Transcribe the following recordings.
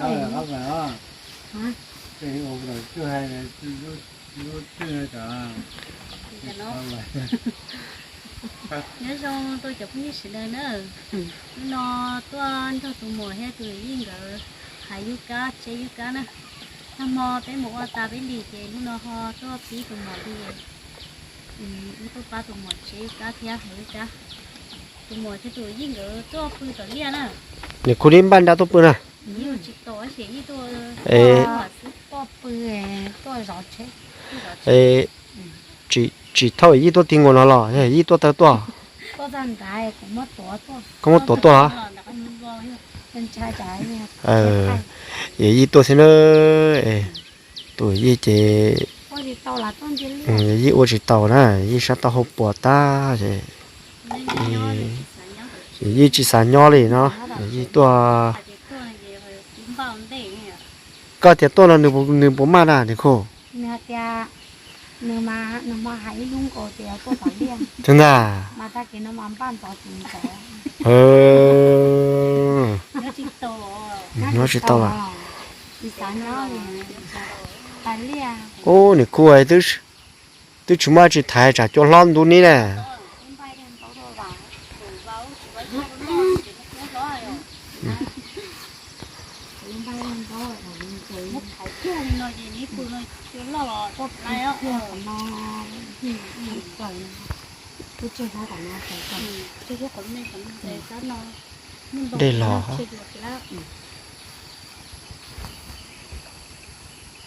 Nyob zoo rau cov phooj ywg sawv daws na. Hnub no tuaj nrog tus muam thiab tus yij nkawd hais yub kab, tseb yub kab na. Nag hmo peb mus ua tas peb li ces hnub no ho tuaj pib tus muam li. Wb tuaj pab tus muam tseb yub kab thiab hais yub kab. Tus muam thiab tus yij nkawd tuaj pw tom liaj na. Nws khu li npaj nra tuaj pw na. Yij tsis tau, yij tuaj, tuaj pw, tuaj zov tsheb. Tsis, tsis thauj yij tuaj ti nkaus no los yij tuaj taw tuaj? Koj muab tuav tuaj los? Yog yij tuaj xwb na. Tus yij ces yij ua tsis tau na, yij sab tau hau puas tag ces yij tsis xav nyob li no, yij tuaj. Koj tias tuaj no nws puas maj na nws khu? Tus ntag. Nyob tsis tau lawm. Ub, nws khu twb tsis muaj tsis thaiv tsam cua hlob ntub nib na. Dej los.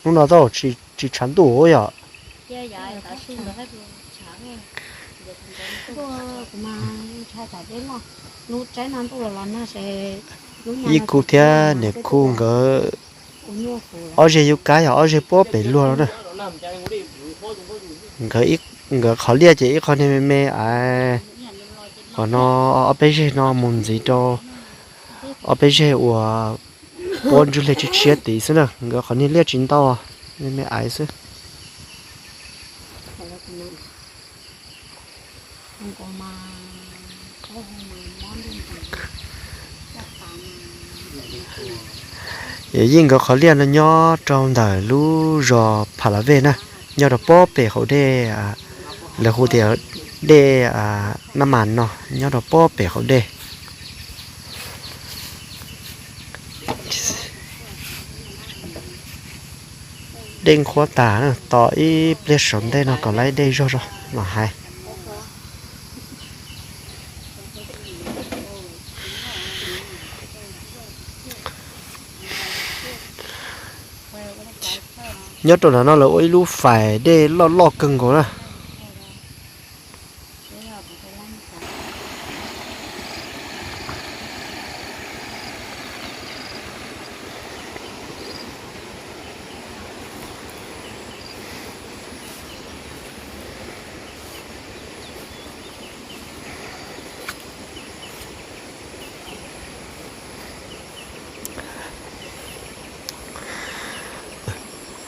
Hnub no tau tsis tshav ntuj yom? Yij khu thiab niam khu nkawd ob zeg yub kab yog ob zeg puag pem luag no na. Nkawd qhov liaj ces ib qho niag me me aiv, qhov no ob peb zeg no mus ntxiv rau ob peb zeg uas puab ntsuj hle tshiab tshiab tid xwb na. Nkawd qhov niag liaj tsis ntau, me me aiv xwb. Yij nkawd qhov liaj no nyob rau ntawm lub zos Pha La Vej na, nyob rau puag pem hauv dej, lawv hu tias dej Nab Mas no, nyob rau puag pem hauv dej. Dej nqhuab tas, tos ib pliag saum ntej no kom laib dej zog zog mam hais. Nyob rau nram no lawv ua ib lub fais dej loj loj kawg nkaus na.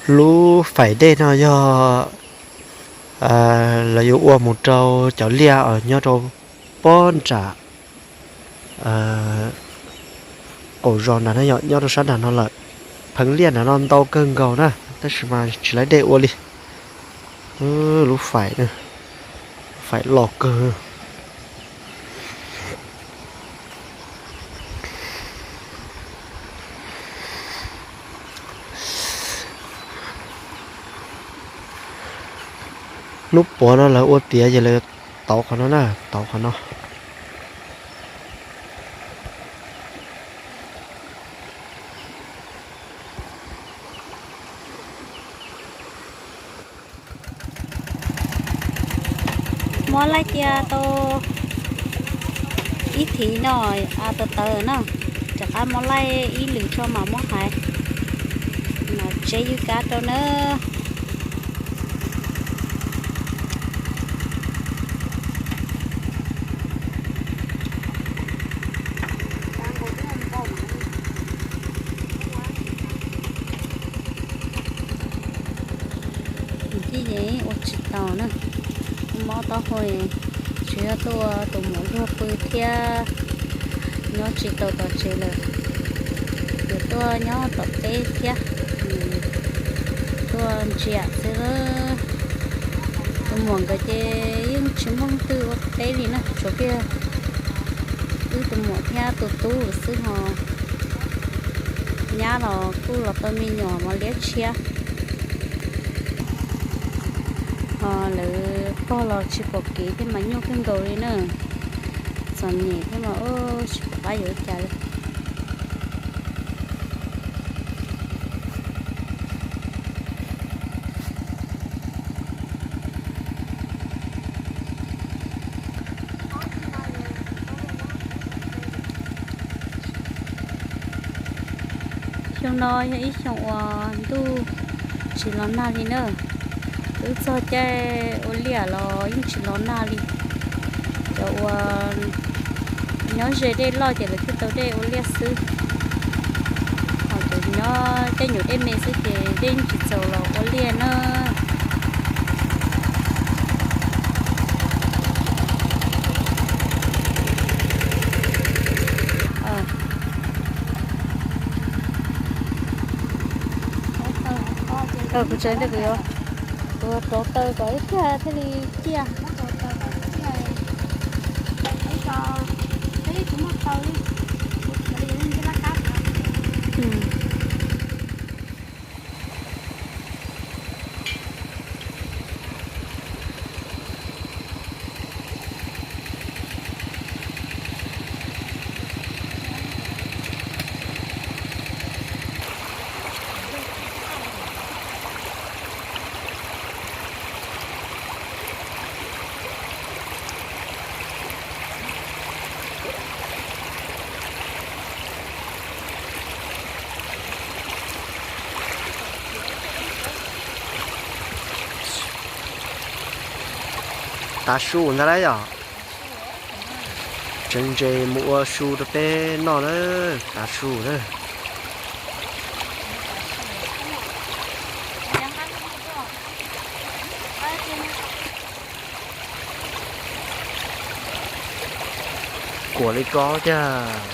Lub fais dej no yog lawv yuav ua mus rau cov liaj nyob rau puag nram qaum zos nram no, nyob rau sab nram no lawm. Pheev liaj nram no ntau kawg nkaus na, tab sis mas tsis laib dej ua li. Lub fais, fais loj kawg. Hnub puav no lawv ua tiav ces lawv tauv qhov no na, tauv qhov no. Muab laij cia tau ib thiv no, tawv tawv no, rov qab muab laij ib lwm tso mam muab hais. Mas tseb yub kab rau nawb. Ib ces ua tsis tau na, mob taub hau, tsuas yog tuaj ua tus muam luag pw thiab, nyob tsis tau tom tsev lawm. Yuav Tuaj nyob tom teb thiab, tuaj ntsia xwb. Tus muam nkawd ces yeej tsis muaj leej twg ua teb li na, tshuav kiag wb tus muam thiab tus tub xwb ho. Nyab los kuj los tau me nyuam mos liab tshiab. Ho lawv pog los tsis pom kev thiab mas nyuaj kawg nkaus li na. Txom nyem thiab mas tsis pom qab yuav ua cas li. Xyoo no yog ib xyoo uas ntuj tsis los nag li na. Twb txog caij ua liaj los yeej tsis los nag li. Cov uas nyob ze dej loj ces lawv thiaj tau dej ua liaj xwb. Ho cov nyob tej nyuam dej me xwb ces dej yeej tsis txaus los ua liaj na. Kuv tsev ntej kuv yuav, kuv rauv taws kom ib pliag thiaj li ciaj. Tav su ntag lauj yom. Tseem ntses mus ua su rau peb noj na, tav su na. Kuam li ko thiab.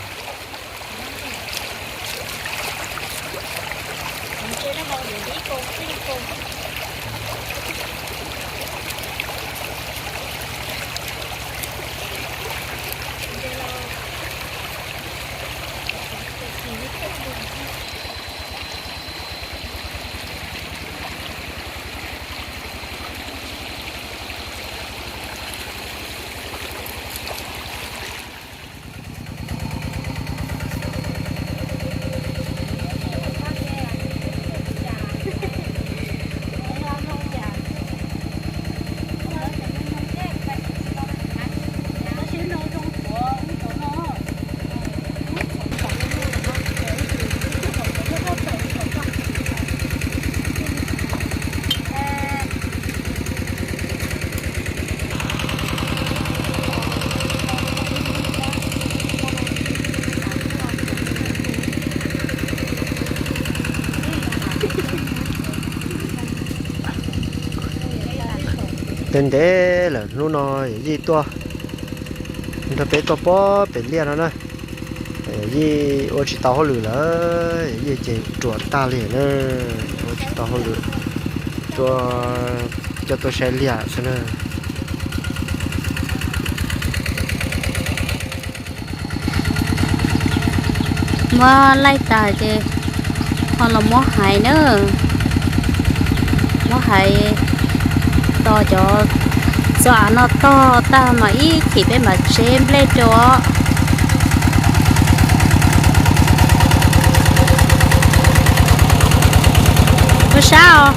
Ntev ntev lawm hnub no yawm yij tuaj nrog peb tuaj pob pem liaj no na. Yawm yij ua tsis tau hauj lwm lawm, yawm yij ces ruam tag li na, ua tsis tau hauj lwm, tuaj coj tuaj saib liaj xwb na. Muab laij tas ces ho los muab hais na. Muab hais tos cov txo av no tog tag mas ib chim peb mam tseb nplej rau. Ua sab os.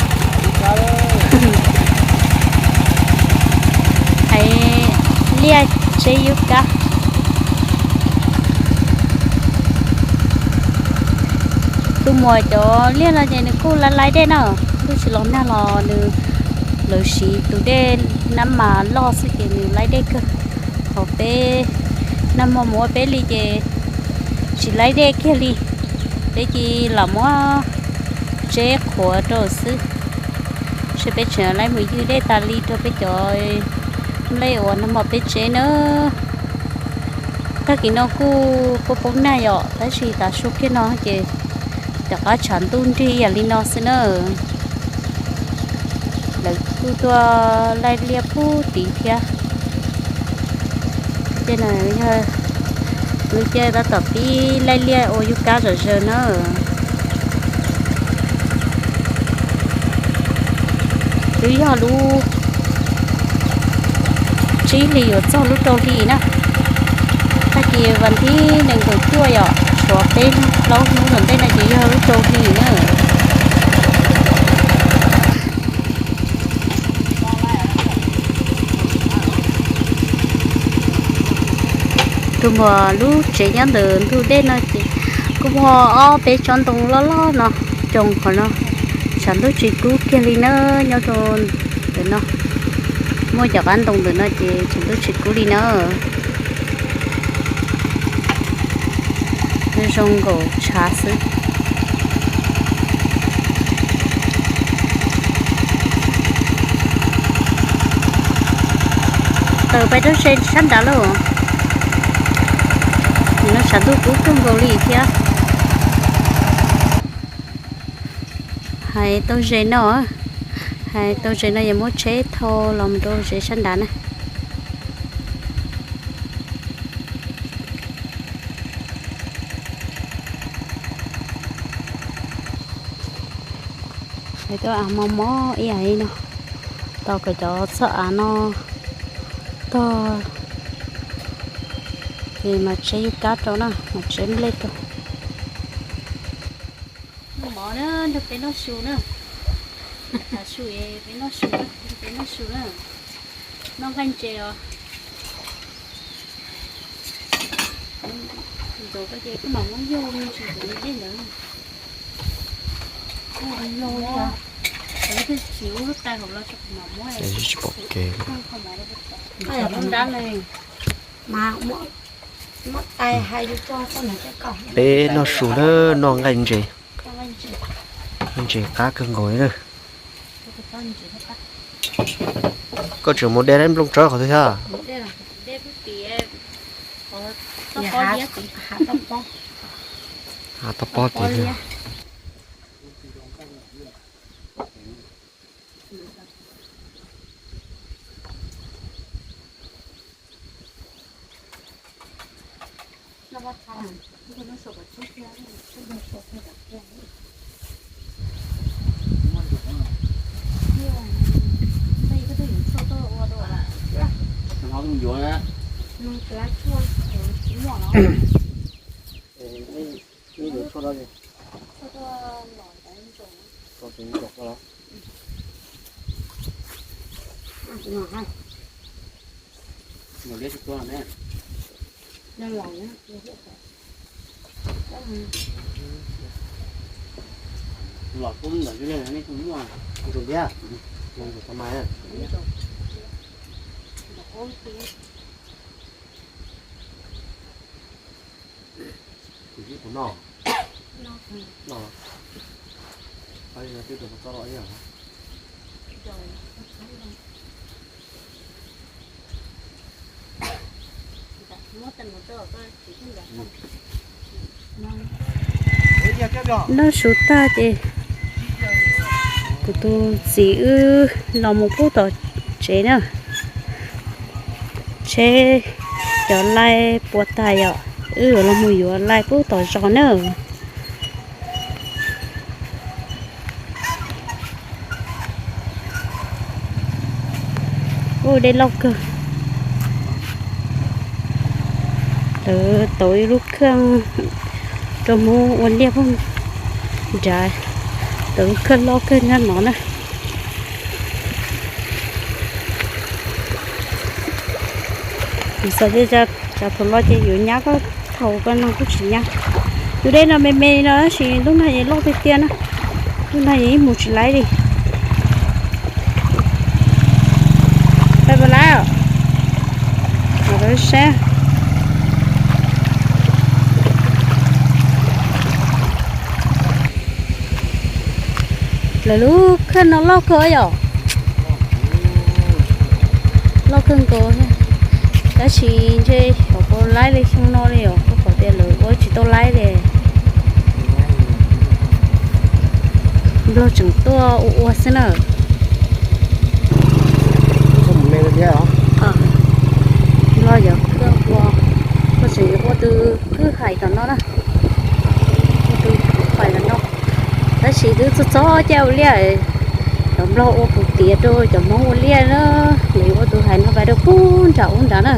Hais liaj tseb yub kab. Tus muam cov liaj no ces nws kuj laib laib dej na, ntuj tsis los nag los nws, lawv siv tus dej nab mas loj xwb ces nws laib dej kawg. Ho peb nag hmo mus ua peb li ces tsis laib dej kiag li, peb cia li lam muab tseb qhuav rau xwb. Seb peb tseem laib mus ywg dej tas li rau peb cov nplej uas nag hmo peb tseb na. Tag kis no kuj poob poob nag yom, tab sis tav su kiag no ces Cov qab tshav ntuj nrig ib yam li no xwb na. Lawv kuj tuaj laij liaj pub tid thiab. Tej no yog lub caij tab tom pib laij liaj ua yub kab zom zaws na. Twb yog lub tsib hlis yuav txog lub rau hli na. Tag kis vas thib nees nkaum cuaj yom, tshuav peb plaub hnub tom ntej no ces yog lub rau hli na. Rau mus lub tsev nyob ntawm ntug dej no ces kuj muaj ob peb tsob ntoo loj loj no coo qhov no. Tshav ntuj tsis kub kiag li na, nyob rau ntawm no. Muaj cov qab ntoo ntawm no ces tshav ntuj tsis kub li na. Zoo nkaus tshav xwb. Tawm pais rau ze sab nrad lauj. Nim no tshav ntuj kub kawg nkaus li thiab. Hais tau ze no, hais tau ze no yuav muab tsheb thau los mus rau ze sab nrad na. Hais tau av mos mos ib yam li no, tau kom cov txoj av no tog ces mas tsheb yub kab rau na, mas tsheb nplej rau. Noj mov na, nrog peb noj su na. Thav su es peb noj su na, nrog peb noj su na. Noj nqaij ntses os. Ntxuav ko ces koj mam muab yug me ntsis ntawd, dej ntawd. Yug, yug, yug. Tsis ua lub tais hauv los tso kuv mam muab. Tsis pom kev. Nrab ne. Peb noj su na, noj nqaij ntses. Nqaij ntses qab kawg nkaus li na. Koj tseem mus de nplooj tsawb qhov twg thiab? Hav toj pob tid. Kuv ib kuv noj. Noj. Twb rau txob los ib yam. Noj su tag ces kuv tus txiv wb los mus pub tom tsev na. Tsheb cov laij puas tas yom, wb yuav los mus yuav laij pub tom zos na. Ua dej loj kawg. Lawv tau ib lub kheej rau hmoob ua liaj pem nrad, tau lub kheej loj kawg nyob no na. Kuv xav tias tsam thaum los ces yuav nyab koj thaum koj no kuj tsis nyab. Tus dej no me me li no tab sis ntuj nag yeej loj tiag tiag na. Ntuj nag yeej ib mus tsis laib li. Pais puas laib os? Mam rau saib. Lawv lub kheej no loj kawg yom. Loj kawg nkaus, tab sis ntshe xyov puas laib li xyoo no li os, kuj pom tias lawv ua tsis tau laib li. Tseem tuaj ua ua xwb na. Los yog tuaj ua, tuaj tseem yuav ua tus kwj hais tom no na. Ua tus kwj hais tom no. Tab sis twb txog txog caij ua liaj, cov Nplog ua puv tiav rau cov Hmoob ua liaj na. Lawv ua tus hais no pais rau puag nram ub nrad na.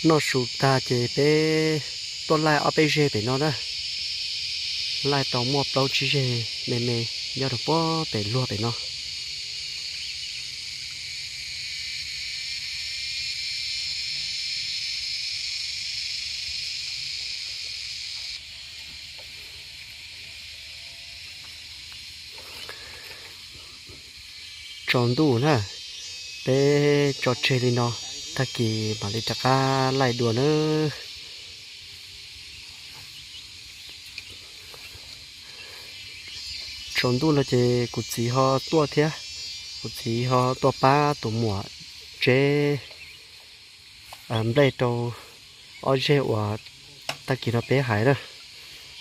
Noj su tag ces peb tuaj laij ob peb zeg pem no na. Laij tau muaj plaub tsib zeg me me nyob rau puag pem luag pem no. Tsaus ntuj na, peb tso tseg li no, tag kis mam li rov qab laij dua nawb. Tsaus ntuj no ces kuv txiv ho tuaj thiab, kuv txiv ho tuaj pab tus muam tseb nplej rau ob zeg uas tag kis no peb hais na.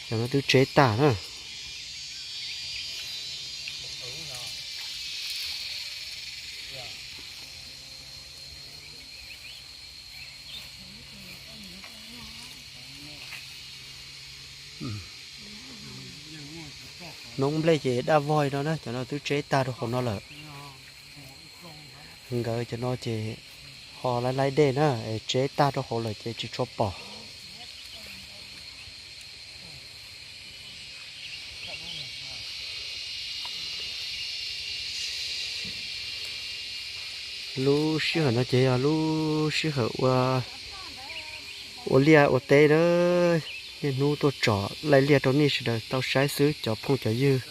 Cov no twb tseb tag na. Noob nplej ces daj vog no na, cov no twb tseb tag rau hauv no lawm. Nkawd cov no ces ho laib laib dej na, es tseb tag rau hauv lawm ces tsis tshua pom. Lub sij hawm no ces yog lub sij hawm ua liaj ua teb na, niaj hnub tuaj tsom laij liaj rau nej sawv daws tau saib xwb cov phooj cov ywg,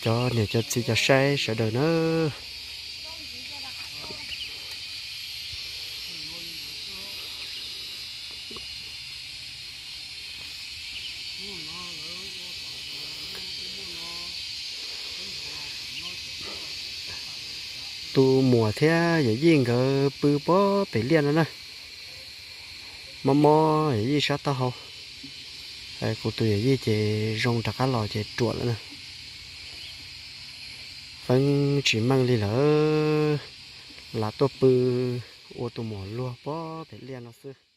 cov niam cov txiv cov saib sawv daws na. Tus muam thiab yawm yij nkawd pw puag pem liaj no na. Mob mob yawm yij sab taub hau. Kuv tus yawm yij ces zoo rov qab los ces ruam lawm na. Feeb tsis meej li lawm, lam tuaj pw ua tus muam luag puag pem liaj no xwb.